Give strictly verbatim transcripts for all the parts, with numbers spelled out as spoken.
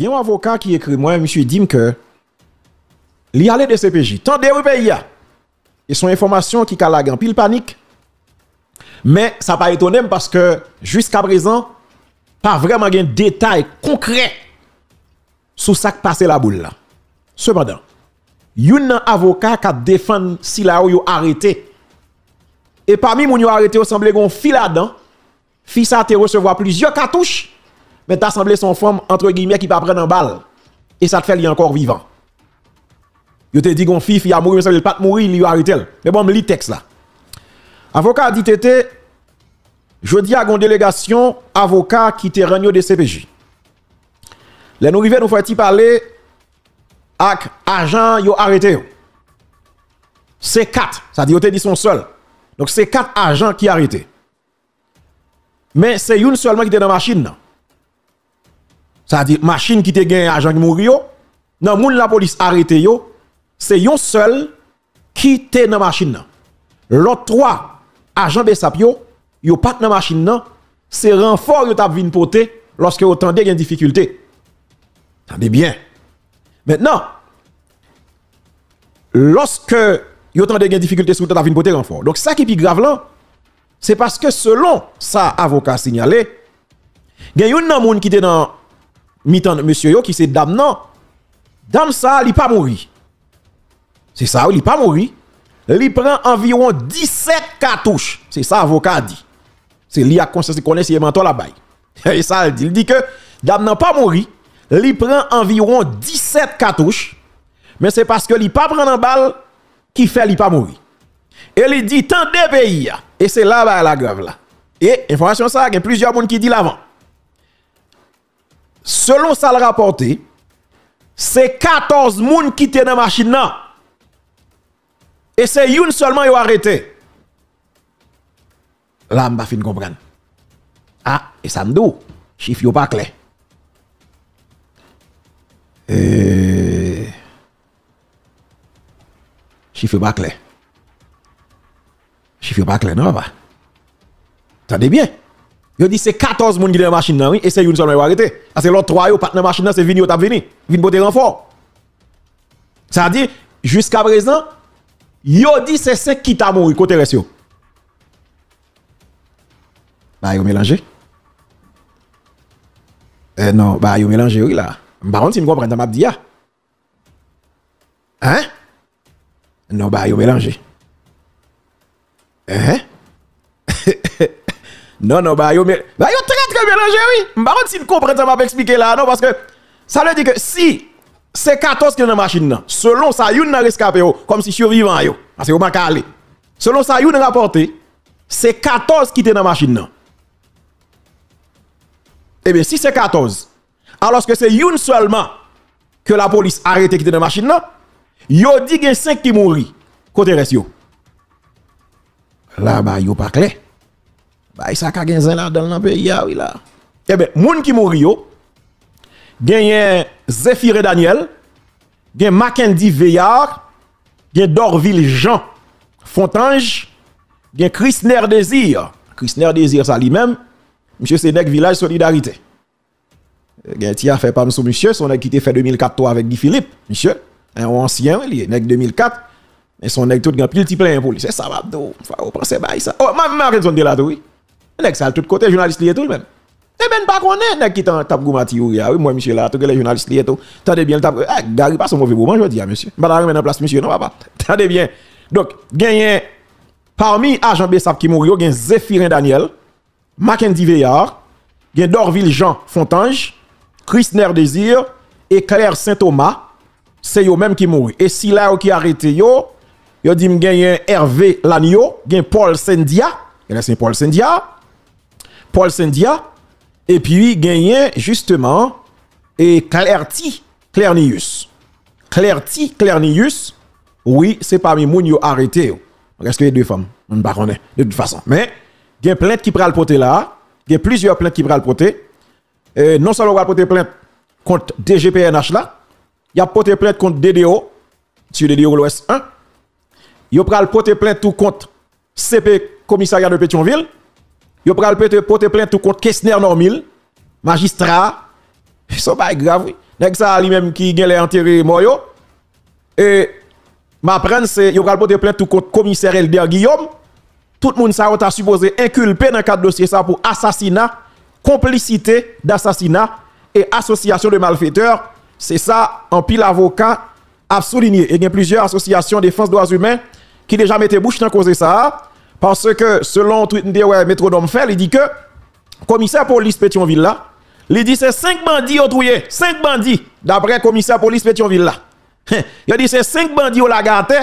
Gen yon avoka ki ekri mwen, misye di m ke li ale D C P J. Tande wi peyi a. E se yon enfòmasyon ki ka lage anpil panik. Men sa pa etone m paske jiska prezan, pa vrèman gen detay konkrè sou sa k pase Laboul la. Sepandan, youn nan avoka k ap defann sila yo yo arete. E pami moun yo arete yo sanble gen yon fi ladan. Fi sa te resevwa plizyè katouch, men ta sanble se yon fanm, antre giyimè, ki pa pran nan bal. E sa t fè li ankò vivan. Yo te di gon fi, fi a mouri, men sanble l pa t mouri, li yo arete l. Men bon, m li tèks la. Avoka a di, T T, jodi a gon delegasyon avoka ki te rann yo D C P J. Lè nou rive, nou fè ti pale ak ajan yo arete yo. Se kat, sa di yo te di se yon sèl. Donk se kat ajan ki arete. Men se youn sèlman ki te nan machin nan. Sa di machin ki te gen ajan ki mouri yo, nan moun lapolis arete yo, se yon sèl ki te nan machin nan. Lòt twa ajan B S A P yo, yo pa t nan machin nan, se ranfò yo t ap vin pote lòske yo tande gen difikilte. Tande byen. Mentnan, lòske yo tande gen difikilte sou wout la, t ap vin pote ranfò. Donk, sa ki pi grav lan, se paske selon sa avoka a sinyale, gen youn nan moun ki te nan mitan mesye yo, ki se dam nan, dam sa a, li pa mouri. Se sa wi, li pa mouri. Li pran anviwon disèt katouch. Se sa avoka a di. Se li ak konsyans li konnen si e mantò l ap bay. E sa l di. Li di ke dam nan pa mouri. Li pran anviwon disèt katouch. Men se paske li pa pran nan bal ki fè li pa mouri. E li di, tande peyi a. E se la bagay la grav la. E enfòmasyon sa a, gen plizyè moun ki di l avan. Selon sa l rapòte, se katòz moun ki te nan machin nan. E se youn sèlman yo arete. La, m pa fin konprann. A, e sa m di w, chif yo pa klè. E, chif yo pa klè. Chif yo pa klè, non, papa. Tande byen. Yo di se katòz moun ki te nan machin nan, wi, e se youn sèlman yo arete. Paske lòt twa yo pa t nan machin nan, se vini yo t ap vini. Vin pote ranfò. Sa di, jiska prezan, yo di se senk ki ta mouri, kote rès yo? Bagay yo melanje. Eh, non, bagay yo melanje, wi, la. M pa konn si m konprann sa m ap di a. Hein? Non, bagay yo melanje. Hein? Non, non, bagay yo, bagay yo trè, trè melanje, wi. M pa konn si n konprann sa m ap eksplike la, non, paske sa vle di ke si se katòz ki nan machin nan, selon sa youn nan reskape yo, kòmsi sivivan yo, paske yo manke ale. Selon sa youn rapòte, se katòz ki te nan machin nan. Ebyen, si se katòz, alòske se youn sèlman ke lapolis arete ki te nan machin nan, yo di gen senk ki mouri. Kote rès yo? La, bagay yo pa klè. Bagay sa ka gen zen ladan l nan peyi a, wi, la. Ebyen, moun ki mouri yo, genyen Zéphirin Daniel, gen Mackendy Veyard, gen Dorvil Jean Fontange, gen Chrisner Désir. Chrisner Désir sa li menm, misye se nèg Vilaj Solidarite. Gen ti afè pa m sou misye, se yon nèg ki te fè de mil kat tou avèk Guy Philippe, misye. Yon ansyen, wi, li ye, nèg de mil kat, men se yon nèg tout gen anpil ti plenyen pou li. Se sa m ap di w, fò w panse bay sa. Oh, Marc Henson te la tou, wi. Nèg sa l tout kote, jounalis li ye tou, li menm. Ebyen, n pa konnen, nèg ki t ap goumati Youri a, wi, m wè misye la tou, genlè jounalis li ye tou. Tande byen, l t ap, ah, Gary pase yon move moman jodi a, mesye. M pa ta renmen nan plas misye, non, papa. Tande byen. Donk, genyen, pami ajan B S A P ki mouri yo, gen Zéphirin Daniel, Mackendy Veyard, gen Dorvil Jean Fontange, Chrisner Désir e Claire Saint Thomas, se yo menm ki mouri. E sila yo ki arete yo, yo di m genyen Hervé Lanio, gen Paul Sendia, genlè se Paul Sendia, Paul Sendia, epi genyen, jisteman, e Clerty Clernius. Clerty Clernius, wi, se pami moun yo arete yo. Èske e de fanm? M pa konnen, de tout fason. Men, gen plent ki pral pote la, gen plizyè plent ki pral pote. E, non sèlman yo pral pote plent kont D G P N H la, y ap pote plent kont D D O, sou D D O Lwès en. Yo pral pote plent tou kont C P Komisarya de Petyonvil. Yo pral pote, pote plent tou kont Kesner Normil, majistra a. Se yon bagay grav, wi. Nèg sa a li menm ki genlè antere mò yo. E m aprann se yo pral pote plent tou kont komisè Elder Guillaume. Tout moun sa yo ta sipoze enkilpe nan kad dosye sa pou asasina, konplisite dasasina e asosyasyon de malfetè. Se sa anpil avoka ap soulinye. E gen plizyè asosyasyon defans dwa imen ki deja mete bouch nan koze sa a. Paske selon yon tweet m te wè Metwonòm fè, li di ke komisè polis Petyonvil la, li di se senk bandi yo touye, senk bandi, daprè komisè polis Petyonvil la. Yo di se senk bandi yo lage atè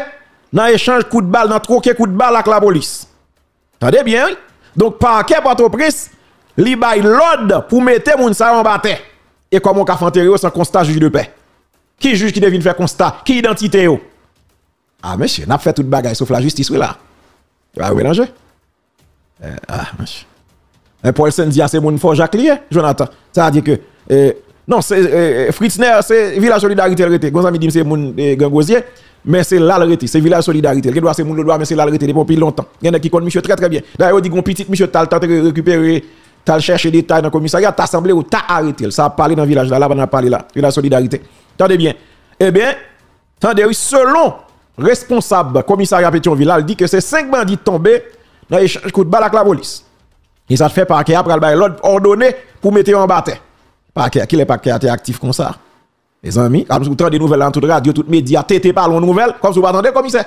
nan echanj kout bal, nan twoke kout bal ak lapolis. Tande byen, wi. Donk, pakè Pòtoprens, li bay lòd pou mete moun sa yo anba tè. E kòman w ka fè antere yo san konsta jij de pè? Ki jij ki te vin fè konsta? Ki idantite yo? A, mesye, n ap fè tout bagay sof lajistis, wi, la. Yo pa melanje. Eh, ah, monchè. Eh, Paul Sandy a se moun Fò Jak li ye, Jonathan. Sa vle di ke, eh, non, se, eh, Fritzner, se Vilaj Solidarite l rete. Gon zanmi di m se moun, eh, Gran Gwozye, men se la l rete. Se Vilaj Solidarite. L gen dwa se moun Lodwa, men se la l rete depi anpil lontan. Gen nèg ki konn misye trè, trè byen. Dayè, yo di gon pitit misye t al tante re-, rekipere, t al chèche detay nan komisarya, ta sanble yo ta arete l. Sa ap pale nan vilaj la, la, pandan n ap pale la. Vilaj Solidarite. Tande byen. Ebyen, Tande wi, selon responsab komisarya Petyonvil la, l di ke se senk bandi tonbe nan echanj kout bal ak lapolis. E sa t fè pakè a pral bay lòd òdone pou mete yo anba tè. Pakè a, kilè pakè a te aktif konsa? Mezanmi, ap ou tande nouvèl la nan tout radyo, tout medya, tete pale yon nouvèl, kòmsi ou pa tande komisè.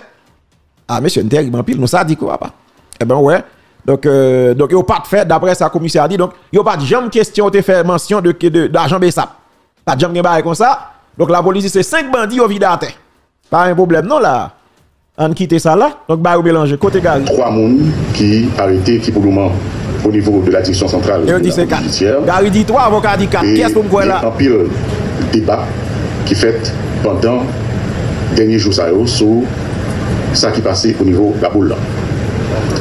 A, mesye, n tèrib anpil, nou sadik wi, papa. Ebyen, w wè. Donk, euh, donk, yo pa t fè, daprè sa komisè a di, donk, yo pa t janm kesyon, yo te fè mansyon de, de, de ajan BSAP. Pa t janm gen bagay konsa. Donk, lapolis di se senk bandi yo vide atè. Pa gen pwoblèm non la. Ann kite sa la. Donk, ba yo melanje. Kote Gary? Twa moun ki arete, ki pou lemoman o nivo de la direksyon santral de la polis jidisyè. Gary di twa, avoka di kat. Kiyès pou m kwè la? E gen anpil deba ki fèt pandan dènye jou sa yo sou sa ki pase o nivo Laboul la.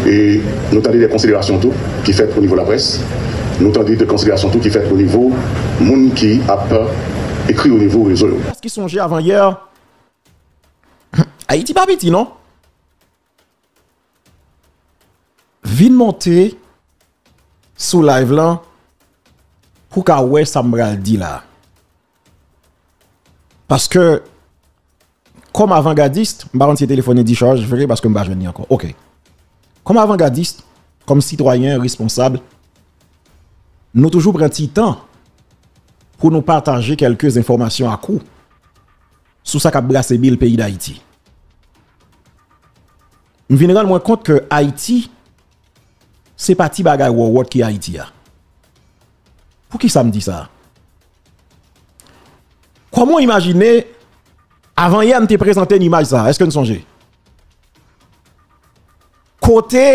E nou tande de konsiderasyon tou ki fèt o nivo laprès. Nou tande de konsiderasyon tou ki fèt o nivo moun ki ap ekri o nivo rezo yo. Kiyès ki sonje avan yè? Ayiti pa piti non. Vin monte sou live lan pou ka wè sa m pral di la. Paske, kòm avangadis, m pa konn si telefòn li dichaj vre paske m pa jwenn li ankò. Oke. Kòm avangadis, kòm sitwayen responsab, nou toujou pran ti tan pou nou pataje kèlke enfòmasyon ak ou sou sa k ap brase bil peyi Dayiti. M vin rann mwen kont ke Ayiti, se pa ti bagay wòwòt ki Ayiti a. Poukisa m di sa? Kòman w imajine, avan yè, m te prezante n imaj sa a, èske n sonje? Kote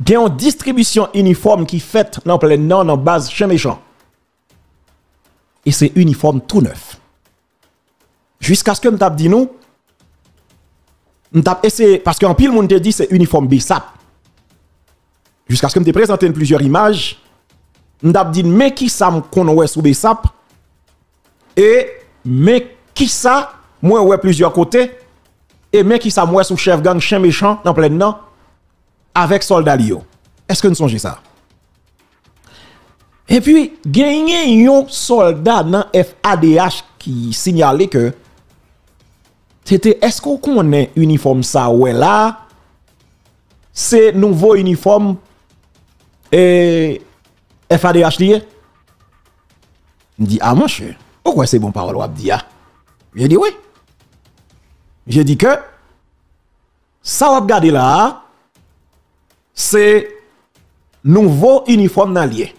gen yon distribisyon inifòm ki fèt nan plèn nan, nan baz Chen Mechan. E se inifòm tou nèf. Jiskaske m t ap di nou, m t ap eseye, paske anpil moun te di se inifòm BSAP. Jiskaske m te prezante n plizyè imaj, m t ap di n men kisa m konn wè sou BSAP, e men kisa mwen wè plizyè kote, e men kisa m wè sou chèf gang Chen Mechan nan plèn nan, avèk sòlda li yo. Èske n sonje sa? Epi, genyen yon sòlda nan FADH ki sinyale ke se te, èske w konnen inifòm sa w wè la a? Se nouvo inifòm, e, FADH li ye? M di, a monchè, ou kwè se bon pawòl w ap di a? Misye di wi. Misye di ke sa w ap gade la a, se nouvo inifòm nan l ye.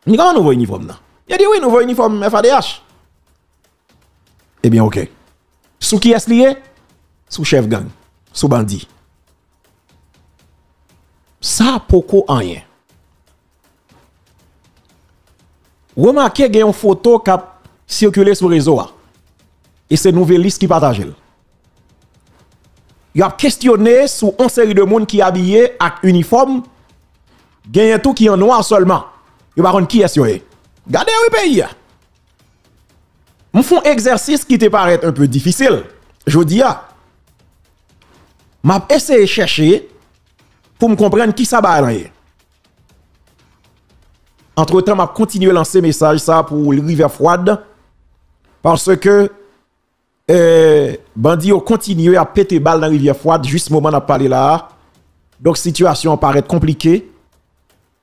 M di, kòman nouvo inifòm nan? Yo di, wi, nouvo inifòm FADH. Ebyen, oke. Sou kiyès li ye? Sou chèf gang. Sou bandi. Sa poko anyen. Remake gen yon foto k ap sikile sou rezo a. E se Nouvèlis ki pataje l. Y ap kesyone sou yon seri de moun ki abiye ak inifòm. Genyen tou ki an nwa sèlman. Yo pa konn kiyès yo ye. Gade wi peyi a. M fè yon egzèsis ki te parèt enpe difisil. Jodi a, m ap eseye chèche pou m konprann kisa bagay lan ye. Antretan, m ap kontinye lanse mesaj sa pou Rivyè Fwad, paske, eh, bandi yo kontinye ap pete bal nan Rivyè Fwad jis moman n ap pale la a. Donk, sitiyasyon an parèt konplike.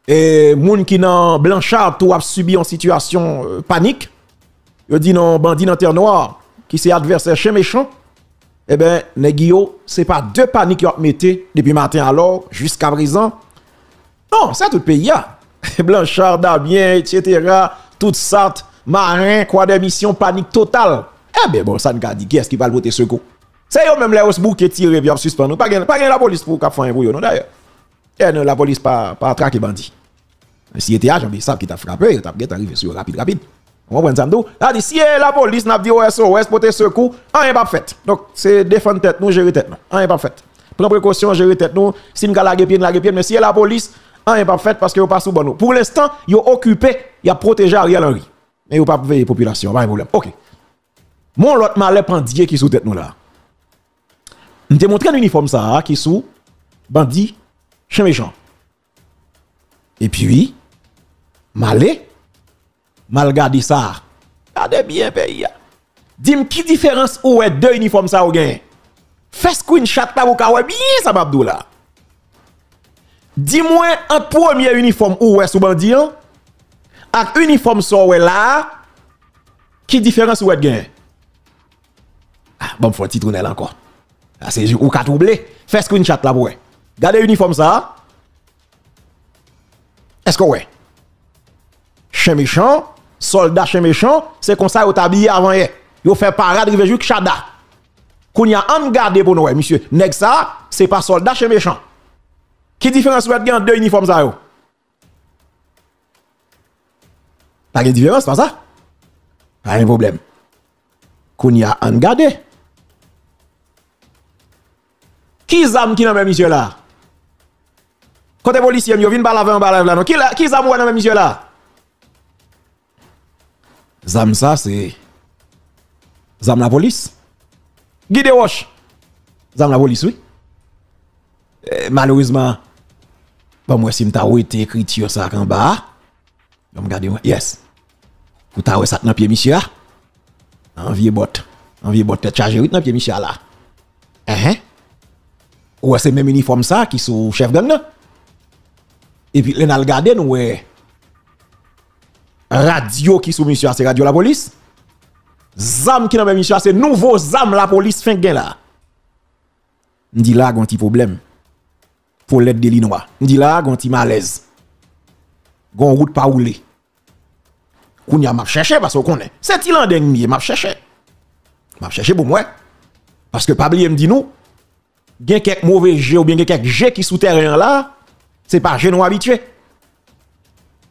E moun ki nan Blanchard tou ap sibi yon sitiyasyon, eh, panik. Yo di non, bandi nan Tè Nwa, ki se advèsè Chen Mechan, eben, nèg yo, se pa de panik yo ap mete depi maten alò, jiska prezan. Non, se tout peyi a. Blanchard, Damyen, etsetera, tout Sat, Maren, Kwadèmisyon, panik total. Eben, bon, sa n ka di, kiyès ki pral pote sekou? Se yo menm lè yo bouke tire epi y ap sispann. Pa gen, pa gen lapolis pou k ap fè anyen pou yo, non, dayè. E non, lapolis pa, pa trake bandi. Si se te ajan Bsap ki t ap frape, yo t ap gentan rive sou yo rapid, rapid. Ou konprann sa m di w? Sa di, si e lapolis, n ap di S O S, pote sekou, anyen p ap fèt. Donk, se defann tèt nou, jere tèt nou. Anyen p ap fèt. Pran prekosyon, jere tèt nou. Si n ka lage pye n, lage pye n. Men si e lapolis, anyen p ap fèt paske yo pa sou bò nou. Pou lenstan, yo okipe, y ap pwoteje Ariel Henry. Men yo p ap veye popilasyon an, pa gen pwoblèm. Oke. Men yon lòt malè pandye ki sou tèt nou la. M te montre n inifòm sa a ki sou bandi Chen Mechan. Epi, m ale, m al gade sa. Gade byen peyi a. Di m ki diferans ou wè de inifòm sa yo genyen. Fè screenshot la pou w ka wè byen sa m ap di w la. Di mwen ant premye inifòm ou wè sou bandi an ak inifòm sa w wè la a, ki diferans ou wè t genyen? Ah, ban m fè yon ti tounèl ankò. Sa se ou ka twouble. Fè screenshot la pou wè. Gade inifòm sa a. Èske w wè? Chen Mechan, sòlda Chen Mechan, se konsa yo t abiye avan yè. Yo fè parad rive jis Chada. Kounye a, ann gade pou n wè, misye. Nèg sa, se pa sòlda Chen Mechan. Ki diferans ou wè t gen ant de inifòm sa yo? Pa gen diferans, pa sa? Pa gen pwoblèm. Kounye a, ann gade. Ki zam ki nan men misye la? Kote polisye m yo vin pale avè anba live la non. Ki, la, ki zam ou wè nan men misye la? Zam sa se zam lapolis. Gide wòch. Zam lapolis, wi. Eh, malerezman, ban m wè si m ta wete ekriti sa k anba a. Ban m gade, wi. Yes. Ou ta wè sa k nan pye misye a? An vye bòt. An vye bòt tèt chaje, wi, k nan pye misye a la. Enhen. Ou wè se menm inifòm sa ki sou chèf gang nan. Epi lè n al gade, nou wè radyo ki sou misye a, se radyo lapolis. Zam ki nan men misye a, se nouvo zam lapolis fenk gen la. M di la, gon ti pwoblèm. Paulette Delinnois. M di la, gon ti malèz. Gon wout pa woule. Kounye a, m ap chèche, paske w konnen. Se ti landeng m ye, m ap chèche. M ap chèche pou m wè. Paske pa bliye m di nou, gen kèk move je oubyen gen kèk je ki sou tèren an la, se pa je nou abitye.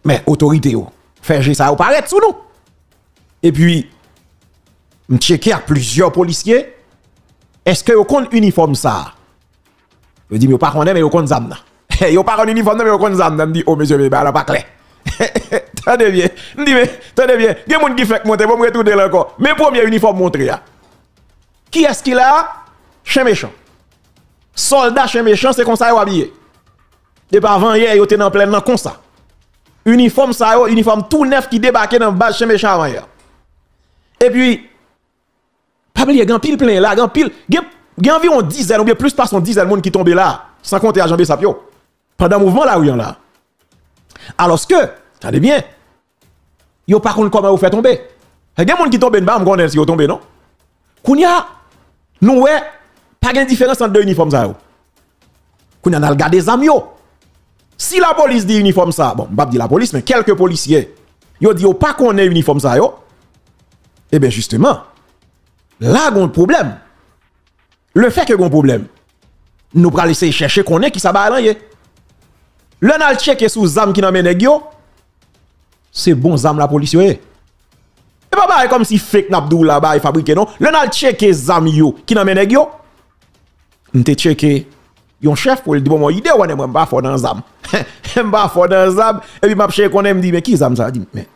Men otorite yo fè je sa yo parèt sou nou. Epi, m tcheke ak plizyè polisye, èske yo konn inifòm sa a? Yo di m yo pa konnen, men yo konn zam nan. Yo pa konn inifòm nan, men yo konn zam nan. M di, o, mesye, men bagay la pa klè. Tande byen. M di, men, tande byen. Gen moun ki fèk monte, bon, m retounen l ankò. Men premye inifòm montre a. Kiyès ki la a? Chen Mechan. Sòlda Chen Mechan, se konsa yo abiye. Depi avan yè, yo te nan plèn nan konsa. Inifòm sa yo, inifòm tou nèf ki debake nan baz Chen Mechan avan yè. Epi, pa bliye, gen anpil plenyen la, gen anpil, gen, gen anviwon dizèn oubyen plis pase yon dizèn moun ki tonbe la, san konte ajan Bsap yo, pandan mouvman lari an la. Alòske, tande byen, yo pa konn kòman yo fè tonbe. Gen moun ki tonbe, m pa janm konnen si yo tonbe, non. Kounye a, nou wè, pa gen diferans ant de inifòm sa yo. Kounye a, n al gade zam yo. Si lapolis di inifòm sa, bon, m p ap di lapolis, men kèlke polisye, yo di yo pa konnen inifòm sa yo, ebyen, jisteman, la gon pwoblèm. Lefètke gon pwoblèm, nou pral eseye chèche konnen kisa bagay lan ye. Lè n al tcheke sou zam ki nan men nèg yo, se bon zam lapolis yo ye. E pa bagay kòmsi fake n ap di w la, bagay fabrike non. Lè n al tcheke zam yo ki nan men nèg yo, m te tcheke yon chèf pou l di, bon, mwen ide w konnen mwen m pa fò nan zam. M pa fò nan zam, epi m ap chèche konnen, m di, men ki zam sa? Di, men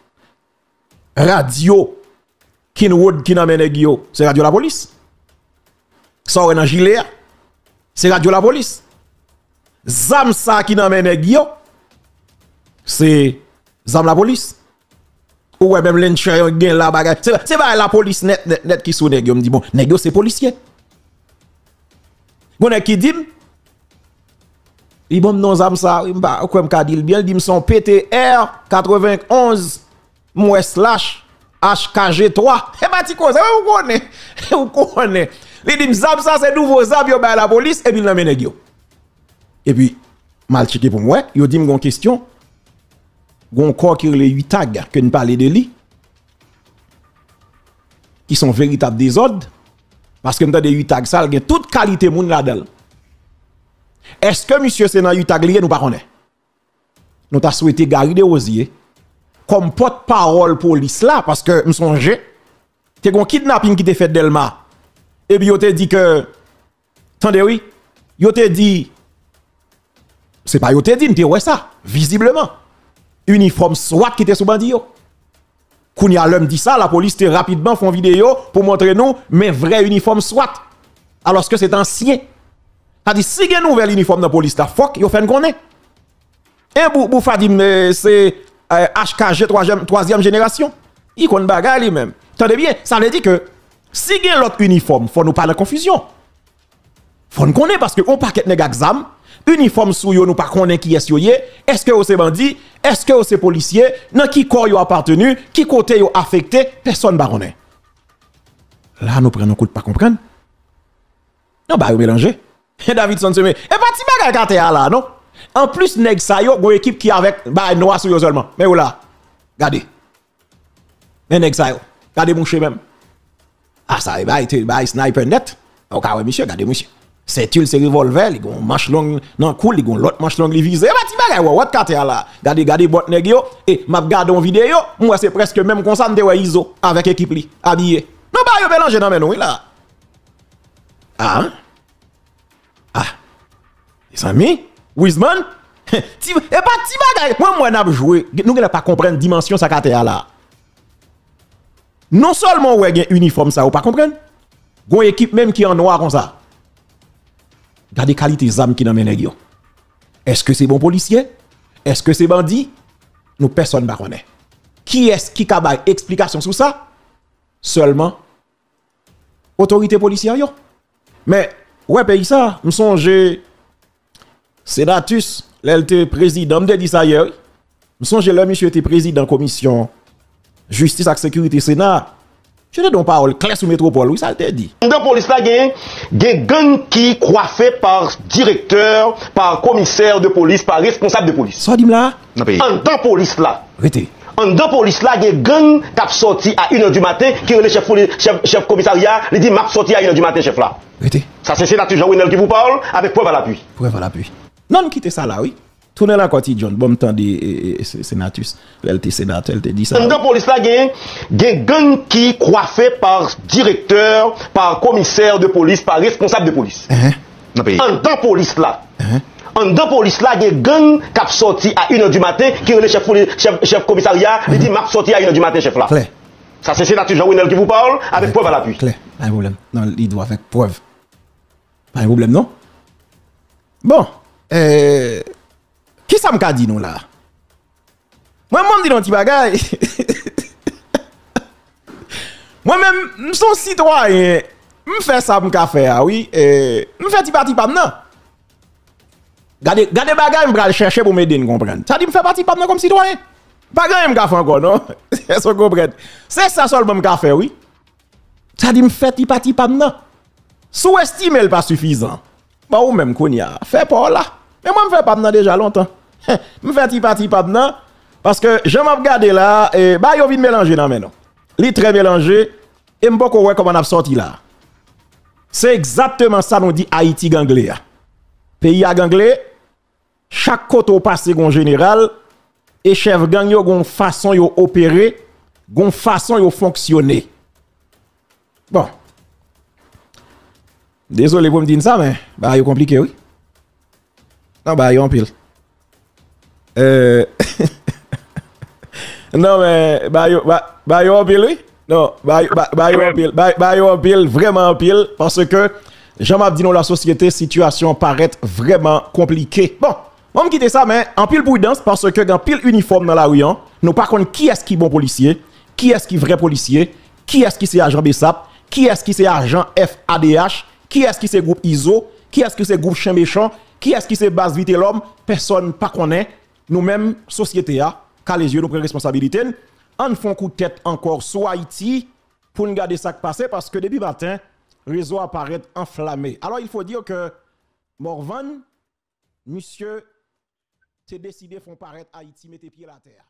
radyo Kinrod ki nan men nèg yo, se radyo lapolis. Sa w wè nan jile a, se radyo lapolis. Zam sa ki nan men nèg yo, se Zam lapolis. Ou wè menm lynchè yo gen la bagay. Se, se bagay lapolis nèt, nèt, nèt ki sou nèg yo. M di, bon, nèg yo se polisye. Gon nèg ki di m, li ban m non zam sa, wi, m pa kwè m ka di l byen, li di m se yon P T R katrevenn-onz, m wè slash H K G twa. E pa ti koze, ou konnen, ou konnen. Li di m zam sa se nouvo zam yo bay lapolis, epi l nan men nèg yo. Epi, m al tcheke pou m wè, yo di m gon kesyon, gon kò ki rele UTAG, ke n pale de li, ki se yon veritab dezòd, paske m tande UTAG sa, l gen tout kalite moun ladan l. Èske misye se nan UTAG li ye, nou pa konnen. Nou ta swete Gary Desrosiers, kòm pòtpawòl polis la, paske m sonje, te gon kidnaping ki te fèt Dèlma, epi yo te di ke, tande wi, yo te di, se pa yo te di, n te wè sa, vizibleman, inifòm swat ki te sou bandi yo. Kounye a, lè m di sa, lapolis te rapidman fè yon videyo pou montre nou, men vrè inifòm swat. Alòske se te ansyen. Sa di, si gen nouvèl inifòm nan polis la, fòk yo fè n konnen. E Bou-, Boufa di m, eh, se, eh, H K G twazyèm, twazyèm jenerasyon. Li konn bagay li menm. Tande byen, sa vle di ke si gen lòt inifòm, fò nou pa nan konfizyon. Fò n konnen, paske yon pakèt nèg ak zam, inifòm sou yo, nou pa konnen kiyès yo ye, èske yo se bandi, èske yo se polisye, nan ki kò yo apateni, ki kote yo afekte, pèsonn pa konnen. La, nou pran yon kout pa konprann. Non, ba yo melanje. Davidson Seme. E pa ti bagay k atè a la, non. Anplis, nèg sa yo, gon ekip ki avèk bagay nwa sou yo sèlman. Men yo la. Gade. Men nèg sa yo. Gade mouche menm. A sa, e bay, te bay sniper nèt. Ou ka wè misye, gade misye. Senti l se revòlvè, li gon manch long nan kou l, li gon lòt manch long li vize. E pa ti bagay wòwòt k atè a la. Gade, gade bòt nèg yo. E m ap gade yon videyo, m wè se prèske menm konsa m te wè Izo avèk ekip li abiye. Non, ba yo melanje nan men nou, wi la. Ah, ah. Mezanmi, Wiseman, ti, e pa ti bagay. Mwen, mwen ap jwe. Nou genlè pa konprann dimansyon sa k atè a la. Non sèlman ou wè gen inifòm sa, ou pa konprann. Gon ekip menm ki an nwa konsa. Gade kalite zam ki nan men nèg yo. Èske se bon polisye? Èske se bandi? Nou pèsonn pa konnen. Kiyès ki ka bay eksplikasyon sou sa? Sèlman otorite polisyè yo. Men, ou wè peyi sa, m sonje Senatus, lè l te prezidan, m te di sa yè, wi. M sonje lè misye te prezidan komisyon jistis ak sekirite Sena a, misye te di yon pawòl klè sou Metwopòl, wi, sa l te di. Anndan polis la gen, gen gang ki kwafe pa direktè, pa komisè de polis, pa responsab de polis. Sa w di m la a? Nan peyi. Anndan polis la. Rete. Anndan polis la, gen gang k ap sòti a inè di maten, ki rele chèf poli-, chèf, chèf komisarya, li di, "M ap sòti a inè di maten, chèf la." Rete. Sa se Senatus Jean Renel ki pou pawòl, avèk prèv a lapui. Prèv a lapui. Non, n kite sa la, wi. Tounen la ankò, Ti John. Bon, m tande, e, e, e, se-, Senatus. Lè l te senatè, l te di sa. Anndan polis la, gen, gen gang ki kwafe pa direktè, pa komisè de polis, pa responsab de polis. Enhen. Nan peyi. Anndan polis la. Enhen. Anndan polis la, gen gang k ap sòti a inè di maten, ki rele chèf poli-, chèf, chèf komisarya, li di, "M ap sòti a inè di maten, chèf la." Klè. Sa se Senatus Jean Renel ki pou pawòl, avèk prèv a lapui. Klè. Pa gen pwoblèm. Non, li dwe avèk prèv. Pa gen pwoblèm, non. Bon, eh, kisa m ka di nou la? Mwen, mwen, m di nou yon ti bagay. Mwen menm, m se yon sitwayen. M fè sa m ka fè a, wi. E, m fè ti pati pa m nan. Gade, gade bagay m pral chèche pou m ede n konprann. Sa di m fè pati pa m nan kòm sitwayen. Pa gen anyen m ka fè ankò, non. Èske w konprann? Se sa sèlman m ka fè, wi. Sa di m fè ti pati pa m nan. Si w estime l pa sifizan, bon, ou menm kounye a, fè pa w la. Men mwen, m fè pa m nan deja lontan. M fè ti pati pa m nan, paske jan m ap gade la, e, bagay yo vin melanje nan men nou. Li trè melanje, e m poko wè kòman n ap sòti la. Se egzakteman sa nou di Ayiti gangle a. Peyi a gangle, chak kote w pase gon jeneral, e chèf gang yo gon fason yo opere, gon fason yo fonksyone. Bon. Dezole pou m di n sa, men bagay yo konplike, wi. Non, bagay yo anpil. Euh, non, men bagay yo, ba-, bagay yo anpil, wi. Non, bagay, ba-, bagay yo anpil. Bagay, bagay yo anpil, vrèman anpil. Paske, jan m ap di nou, lasosyete, sitiyasyon parèt vrèman konplike. Bon, Bon, m kite sa, men anpil pridans, paske gen anpil inifòm nan lari an. Nou pa konn kiyès ki bon polisye, kiyès ki vrè polisye, kiyès ki se ajan besap, kiyès ki se ajan F A D H, kiyès ki se gwoup Izo, kiyès ki se gwoup chen mechan, kiyès ki se baz Vitelòm, pèsòn pa konnen. Nou menm, sosyete a, kale zye nou, pran responsabilite n. Ann fè yon kout tèt ankò sou Ayiti pou n gade sa k pase, paske depi maten, rezo a parèt anflame. Alors, il faut dire que Morvan, misye te deside fè yon parèt Ayiti mete pye l atè a.